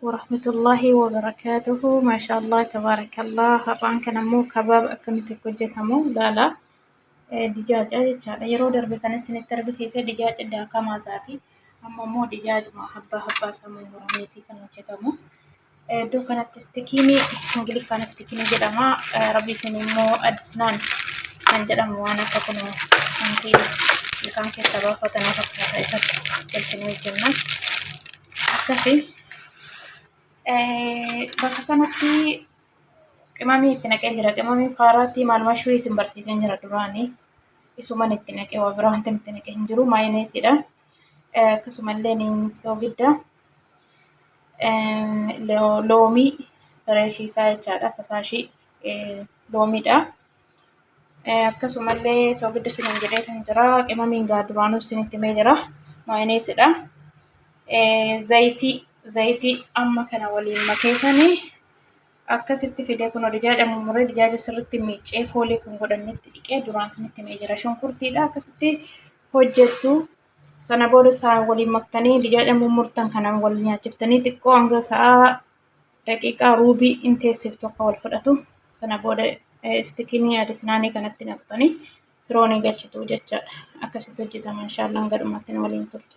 Warahmatullaahi wabarakaatuhu. Maashaallah tabaarakallah. Har'aan kan ammoo kabaaba akkamitti akka hojjetamu ilaala. Dijaaja jechaadha. Yeroo darbe kan isinitti argisiise dijaaja daakamaa isaati. Amma immoo dijaajuma abbaa abbaa isaa murmurameeti kan hojjetamu. Iddoo kanatti istikiinii, Ingiliffaan istikiinii jedhama. Arabiitiin immoo adisnaan kan jedhamu, waan akka kun wanti ilkaan keessaa baafatanii fakkaata, isatti galchinee hojjenna. Akkasi. Bakka kanatti qimamii itti naqee jira. Qimamii paaraatti maal mashuu isin barsiiseen jira duraanii. Isuman itti naqee, waa biraa wanti itti naqee hin jiru. Maayineesiidha. Akkasumallee ni soogidda. Loomii fresh isaa jechaadha. Fasaashii loomiidha. Akkasumallee soogidda isiniin jedhee kan jira. Qimamiin gaa duraanuu isinitti himee jira. Maayineesidha. Zayitii amma kana waliin makeetanii akkasitti fidee, kun dijaaja mummuree, dijaaja sirriitti miiccee, foolii kan godhannetti dhiqee duraan isinitti himee jira. Shunkurtiidha. Akkasitti hojjettu. Sana booda isaan waliin maktanii, dijaaja mummurtan kana wal nyaachiftanii, xiqqoo hanga sa'aa daqiiqaa ruubii in teessiftu akka wal fudhatu. Sana booda istikinii adisnaanii kanatti naqxanii firoonii galchitu jechaadha. Akkasitti hojjetama, inshaallah hanga dhumaatti waliin turtu.